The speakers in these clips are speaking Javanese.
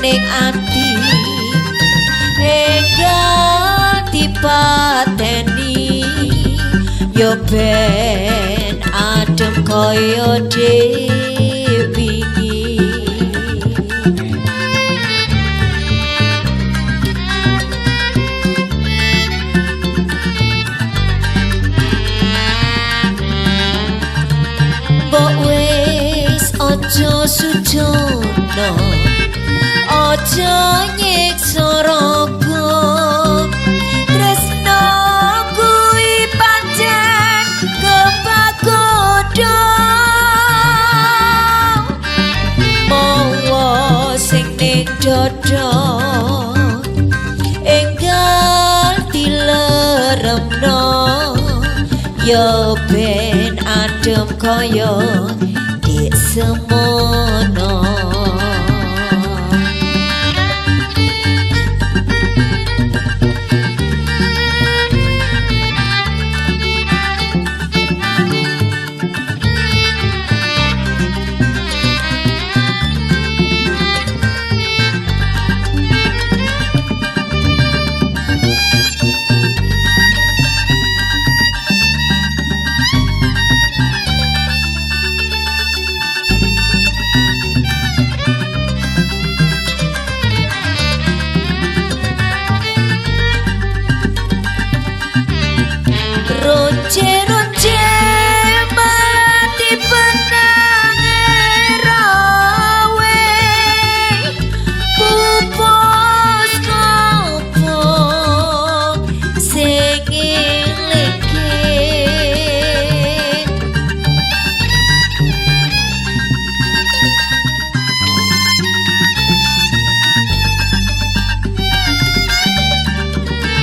ning ati enggal dipateni yo ben adem kaya dewingi. Mbok wis aja sujono, aja nyiksa raga, tresno kuwi pancen kepagodha. Mawa sing ning dada enggal dileremno ya ben adem kaya dik semono. Ronce-ronce mati penange rawe, pupus ngopo sing ngelingke.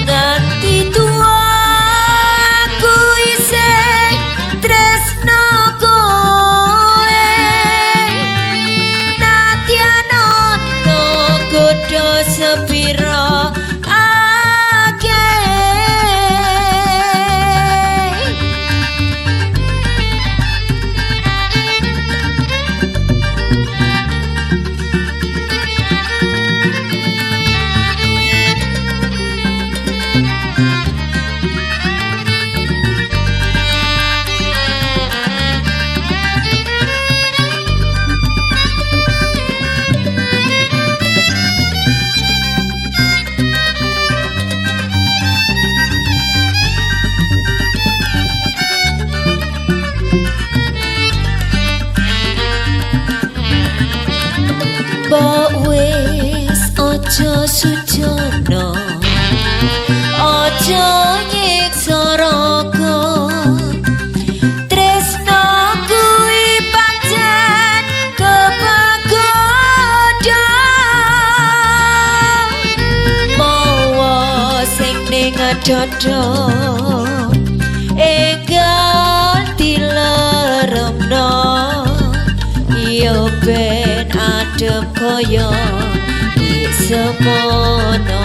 Nganti tuwa aku isih tresno kowe, nadyan ana godha sepira akeh. Mbok wis aja sujono, aja nyiksa raga, tresno kuwi pancen kepagodha. Mawa sing ning dada enggal dileremno ya ben adem kaya dik semono.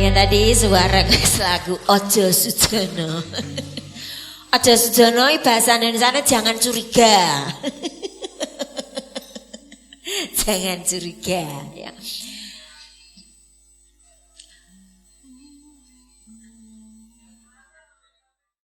Demikian tadi sebuah request lagu Ojo Sujono. Ojo Sujono bahasa Indonesia jangan curiga. Jangan curiga ya.